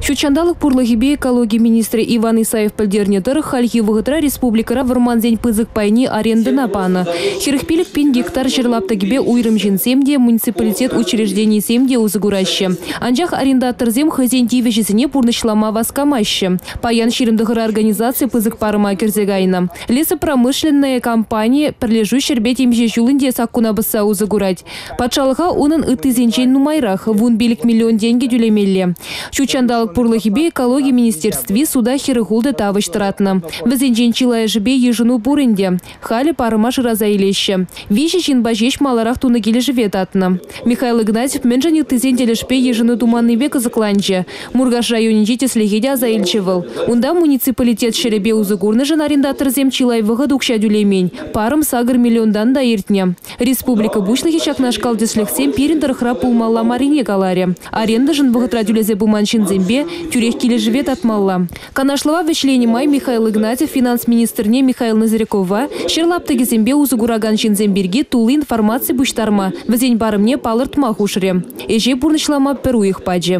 Ҫут ҫанталӑк пурлӑхӗпе экологи министрӗ Иван Исаев пӗлтернӗ тӑрӑх, хальхи вӑхӑтра республикӑра вӑрмансен пысӑк пайне арендӑна панӑ. 45 пин гектар ҫӗр лаптӑкӗпе уйрӑм ҫынсем те, муниципалитет учрежденийӗсем те усӑ кураҫҫӗ. Анчах арендаторсем хӑйсен тивӗҫӗсене пурнӑҫлама васкамаҫҫӗ. Паян 29 организаци пысӑк парӑма кӗрсе кайнӑ. Лесопромышленная компани пӗрлешӳ ҫӗрпе темиҫе ҫул ӗнтӗ саккуна пӑсса усӑ курать. Патшалӑха унӑн ыттисенчен нумайрах, 15 миллион тенкӗ тӳлемелле. Ҫут ҫанталӑк пурлӑхӗпе экологи министерстви суда 46 тавӑҫ тӑратнӑ. Вӗсенчен чылайӑшӗпе йышӑну пур ӗнтӗ. Халӗ парӑма шыраса илеҫҫӗ. Виҫӗ ҫынпа ҫеҫ маларах тунӑ килӗшӗве татнӑ. Михаил Игнатьев мӗншӗн ыттисен тӗлӗшпе йышӑну туманнипе кӑсӑкланчӗ. Муркаш районӗнчи тӗслӗхе те аса илчӗ вӑл. Унта муниципалитет ҫӗрӗпе усӑ курнӑшӑн арендаторсем чылай вӑхӑт укҫа тӳлемен. Парӑм 8 миллионтан та иртнӗ. Республика Пуҫлӑхӗ ҫакнашкал тӗслӗхсем пирӗн тӑрӑхра пулмалла маррине каларӗ. Арендӑшӑн вӑхӑтра тӳлесе пыман ҫынсемпе тӳрех килӗшӗве татмалла. Канашлӑва вӗҫленӗ май Михаил Игнатьев финанс министрне Михаил Ноздрякова ҫӗр лаптӑкӗсемпе усӑ куракан ҫынсем пирки тулли информаци пуҫтарма, вӗсен парӑмне палӑртма хушрӗ. Ӗҫе пурнӑҫлама пӗр уйӑх пачӗ.